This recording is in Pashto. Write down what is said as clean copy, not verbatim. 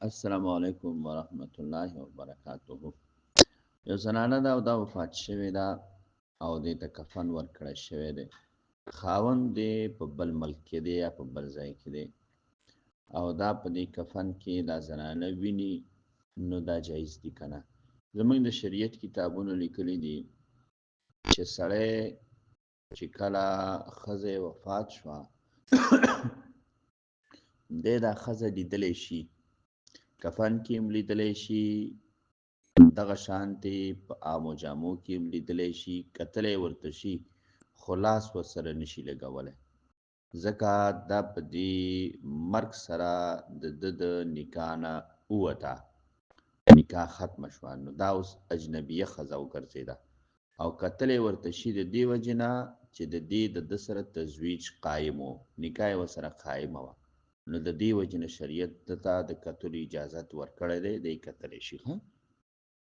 السلام علیکم ورحمت الله وبرکاته. یو زنانه ده او دا وفات شوې ده او دې ته کفن ورکړی شوی دی. خاوند دې په بل ملک کې دی یا په بل ځای کې دی او دا په دې کفن کې دا زنانه ویني، نو دا جایز دي که نه؟ زموږ د شریعت کتابونو لیکلي دي چې سړی چې کله ښځه وفات شوه، دی دا ښځه لیدلی شي، کفن کې هم لیدلی شي، دغه شانتې په عامو جامو کې هم لیدلی شي، کتلی ورته شي، خو لاس ورسره نشي لګولی، ځکه دا په دې مرګ سره د ده د نکاح نه ووته، نکاح ختمه شوه، نو دا اوس اجنبیه ښځه وګرځېده. او کتلی ورته شي د دې وجې نه چې د دې د ده سره تزویج قایم و، نکاح یې ورسره قایمه وه، نو د دې وجې نه شریعت ده ته د کتلو اجازت ورکړی دی، دی کتلی شي. ښه.